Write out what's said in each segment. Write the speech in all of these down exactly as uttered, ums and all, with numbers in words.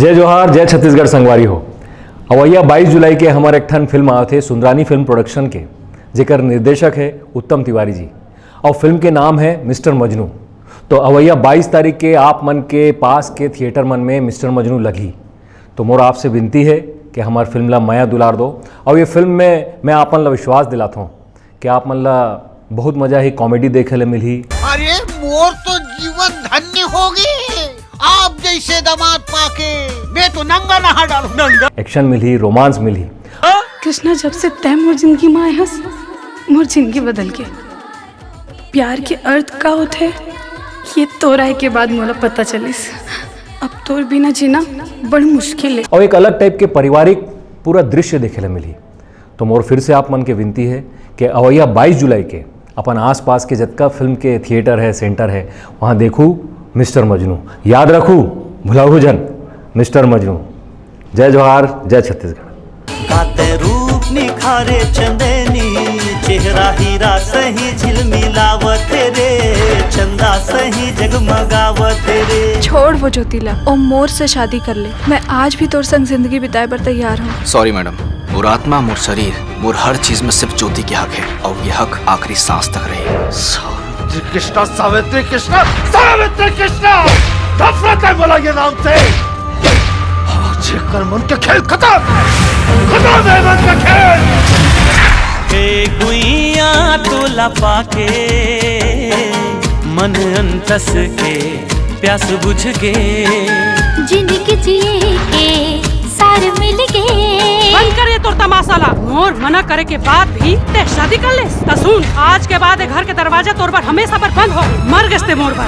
जय जोहार, जय छत्तीसगढ़ संगवारी हो। अवइया बाईस जुलाई के हमर एक ठन फिल्म आवत हे सुंदरानी फिल्म प्रोडक्शन के, जेकर निर्देशक हे उत्तम तिवारी जी, अउ फिल्म के नाम हे मिस्टर मजनू। तो अवइया बाईस तारीख के आप मन के पास के थिएटर मन में मिस्टर मजनू लगही। तो मोर आपसे विनती हे कि हमर फिल्म ला मया दुलार दो, अउ ये फिल्म में मैं आपन ला विश्वास दिलात हूँ कि आप मन ला बहुत मजा ही, कॉमेडी देखे ले मिलही। अरे, मोर तो जीवन धन्य हो गे, आप जैसे दामाद पाके। मैं तो नंगा नहा डालू, नंगा। एक्शन मिलही, रोमांस मिलही। कृष्णा, जब से तैं मोर जिंदगी में आए हस, मोर जिंदगी बदल गे। प्यार के अर्थ का होथे, ये तोर आए के बाद मोला पता चलिस। अब तोर बिना जीना बड़ मुश्किल हे। अउ एक अलग टाइप के पारिवारिक पूरा दृश्य देखे ले मिलही। तो मोर फिर से आप मन के विनती हे कि अवइया बाईस जुलाई के अपन आसपास के जतका फिल्म के थिएटर हे, सेंटर हे, वहाँ देखू मिस्टर मजनू। याद रखू, भुलाहू झन, मिस्टर मजनू। जय जोहार, जय छत्तीसगढ़। काते रूप निखारे चंदनी, चेहरा हीरा सही झिलमिलावत रे, चंदा सही जगमगावत रे। छोड़ वो ज्योतिला, ओ मोर से शादी कर ले। मैं आज भी तोर संग जिंदगी बिताए बर तैयार हूँ। सॉरी मैडम, मोर आत्मा, मोर शरीर, मोर हर चीज में सिर्फ ज्योति के हक हे, अउ ये हक आखिरी सांस तक रही। सावित्री कृष्णा, सावित्री कृष्णा, सावित्री कृष्णा, नफरत हे मोला ये नाम से। आज एकर मन के खेल खतम, खतम हे मन के खेल। ए गुइया तोला पाके मन अंतस के प्यास बुझ गे। जिंदगी जिए के सार मिल गे। बंद कर ये तोर तमाशा ला। मोर मना करे के बाद भी तैं शादी कर लेस। त सुन, आज के बाद ये घर के दरवाजा तोर बर हमेशा बर बंद हो। मर गेस तैं मोर बर।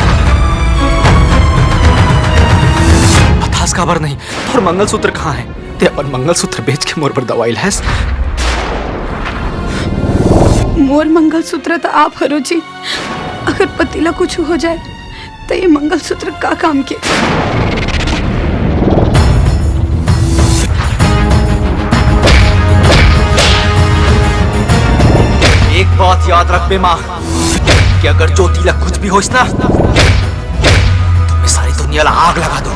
बतास काबर नहीं, तोर मंगलसूत्र कहाँ हे? तैं अपन मंगलसूत्र बेच के मोर बर दवाई लाएस। मोर मंगलसूत्र त आप हरो जी, अगर पति ला कुछ हो जाए, त ये मंगलसूत्र का काम के? एक बात याद रखबे माँ, कि अगर ज्योति ला कुछ भी होइस ना, तो मैं सारी दुनिया ला आग लगा दूँ।